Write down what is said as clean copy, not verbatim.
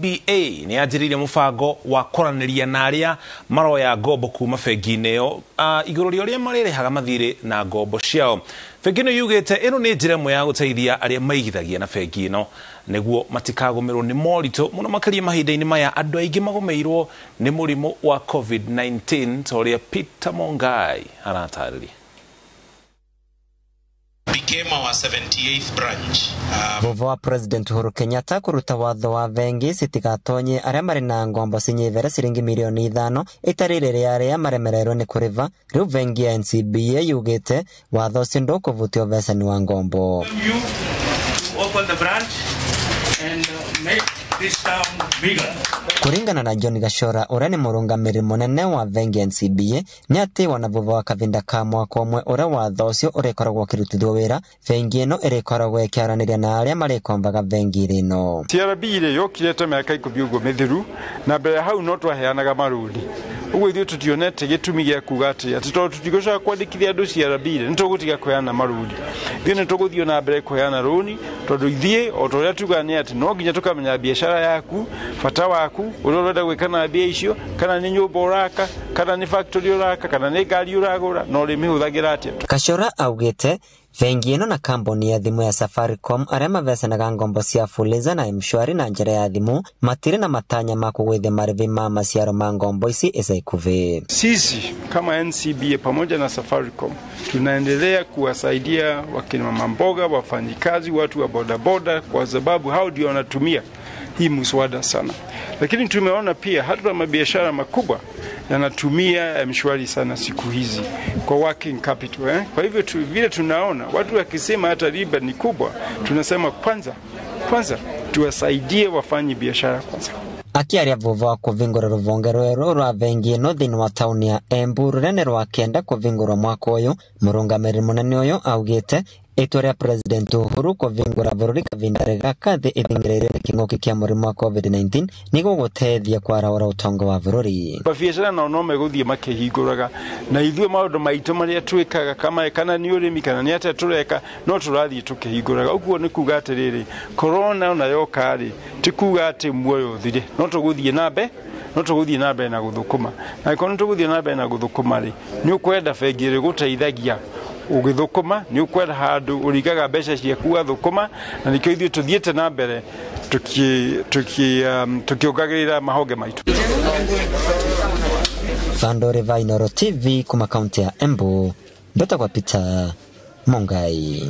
NCBA nĩ yanjĩrĩirie mũbango wa kwaranĩria na arĩa maroya ngombo kuma bengi-inĩ ĩyo igũrũ rĩa ũrĩa marĩrĩhaga mathirĩ na ngombo ciao. Bengi ĩno yugĩte ĩno nĩ njĩra ĩmwe ya gũteithia arĩa maigithagia na bengi ĩno nĩguo matikagũmĩrwo nĩ moritũ mũno makĩria mahinda-inĩ maya andũ aingĩ magũmĩirwo nĩ mũrimũ wa COVID-19 ta ũrĩa Peter Mongai aratarĩria. Became our 78th branch. Vuva wa President Uhuru Kenyatta kuruta watho wa bengi citigatonye aria mari na ngombo cinyivere ciringi mirioni 5 itari riria aria maremererwo ni kuriva. Riu bengi ya NCBA yugite watho ucio ndukuvutio ubecani wa ngombo. You to open the branch and make this town bigger. Kuringana na John Gachora uria ni murungamiriri munene wa bengi ya NCBA ni ati wona vuva wa kavinda ka mwaka umwe uria watho ucio urikoragwo ukirutithio wira, bengi ino irikoragwo ikiaraniria na aria marikombaga bengi ino. CRB rĩ yokire ta mĩaka 10 ũguo mĩthiru, na mbere ya hau no twaheanaga marũni. Ũguo ithuĩ tũtionete gĩtũmi gĩa kuga atĩ tondũ tũtigũcoka kwandĩkithia andũ CRB rĩ, nĩ tũgũtiga kũheana marũni. Ithuĩ nĩ tũgũthiĩ na mbere kũheana rũni, tondũ ithuĩ o ta ũrĩa tugaga nĩ atĩ no nginya tũkamenya biacara yaku, bata waku, ũrĩa ũrenda gwĩka na mbia icio, kana nĩ nyũmba ũraka, kana nĩ factory ũraka, kana nĩ ngari ũragũra, na ũrĩmĩhũthagĩra atĩa. Gachora augĩte bengi ĩno na kambuni ya thimũ ya Safaricom arĩa mabecanaga ngombo cia Fuliza na M-Shwari na njĩra ya thimũ matirĩ na matanya ma kũgũithia marĩhi ma maciaro ma ngombo ici ica ikuhĩ. Sisi kama NCBA pamoja na Safaricom tunaendelea kuwasaidia wakina mama mboga, wafanyikazi, watu wa bodaboda, kwa sababu hao ndio wanatumia hii mswada sana. Lakini tumeona pia hata mabiashara makubwa yanatumia M-Shwari sana siku hizi kwa working capital. Kwa hivyo vile tunaona watu wakisema hata riba ni kubwa, tunasema kwanza tuwasaidie wafanye biashara kwanza. Akiaria vuva wa kuvingura ruvonge rweru rwa bengi ino thiini wa tauni ya Embu rurene rwa kenda kuvingurwa mwaka uyu, murungamiriri munene uyu augite itua ria President Uhuru kuvingura bururi kavinda gaka thi ithingiriirio ni king'uki kia murimu wa COVID-19 ni gugutethia kwaraura utonga wa bururi. Mabiacara nao no megũthiĩ makĩhingũraga, na ithuĩ maũndũ maitũ marĩa twĩkaga kana nĩ ũrĩmi kana nĩ atĩa tũreka no tũrathiĩ tũkĩhingũraga. Ũguo nĩ kuga atĩrĩrĩ, corona ona yoka rĩ, ti kuga atĩ muoyo ũthire, no tũgũthiĩ na mbere, no tũgũthiĩ na mbere na gũthũkũma. Na angĩkorwo nĩ tũgũthiĩ na mbere na gũthũkũma rĩ, nĩ ũkwenda bengi ĩrĩgũteithagia ũgĩthũkũma, nĩ ũkwenda handũ ũringaga mbeca ciaku wathũkũma, na nĩkĩo ithuĩ tũthiĩte na mbere tũkĩongagĩrĩra mahonge maitũ. Vandore va Inooro TV kuma kaunti ya Embu, ndetagwa Peter Mungai.